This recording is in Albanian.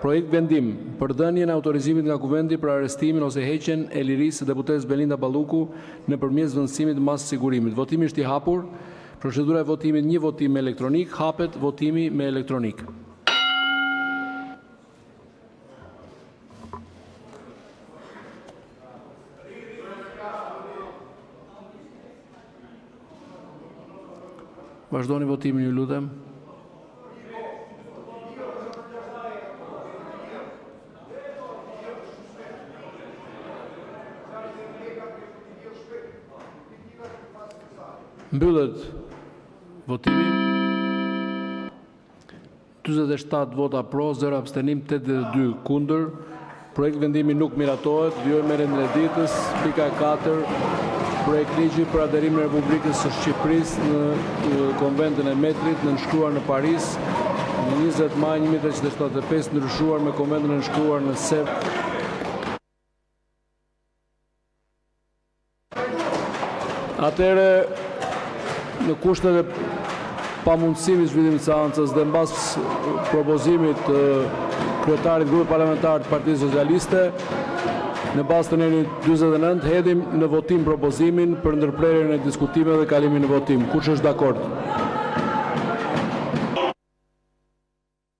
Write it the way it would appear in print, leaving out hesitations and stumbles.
Projektvendim “Për dhënien e autorizimit nga Kuvendi për arrestimin ose heqjen e lirisë së deputetes Belinda Balluku, nëpërmjet zëvendësimit të masës së sigurimit”. Votimi është i hapur. Procedura e votimit: një votim me elektronikë. Hapet votimi me elektronikë. Vazhdoni votimin, ju lutem! Mbyllet votimi. 47 vota pro, 82 kundër, asnjë abstenim. Projektvendimi nuk miratohet. Vijojmë me rendin e ditës. Pika e katërt: projektligji “Për aderimin e Republikës së Shqipërisë në Konventën e Metrit, nënshkruar në Paris, më 20 maj 1875, të ndryshuar me konventën e nënshkruar në Sevr... Atëherë, në kushtet e pamundësisë së zhvillimit të seancës dhe mbas propozimit të kryetarit të Grupit Parlamentar të Partisë Socialiste, në bazë të nenit 49, hedhim në votim propozimin për ndërprerjen e diskutimeve dhe kalimin në votim. Kush është dakord?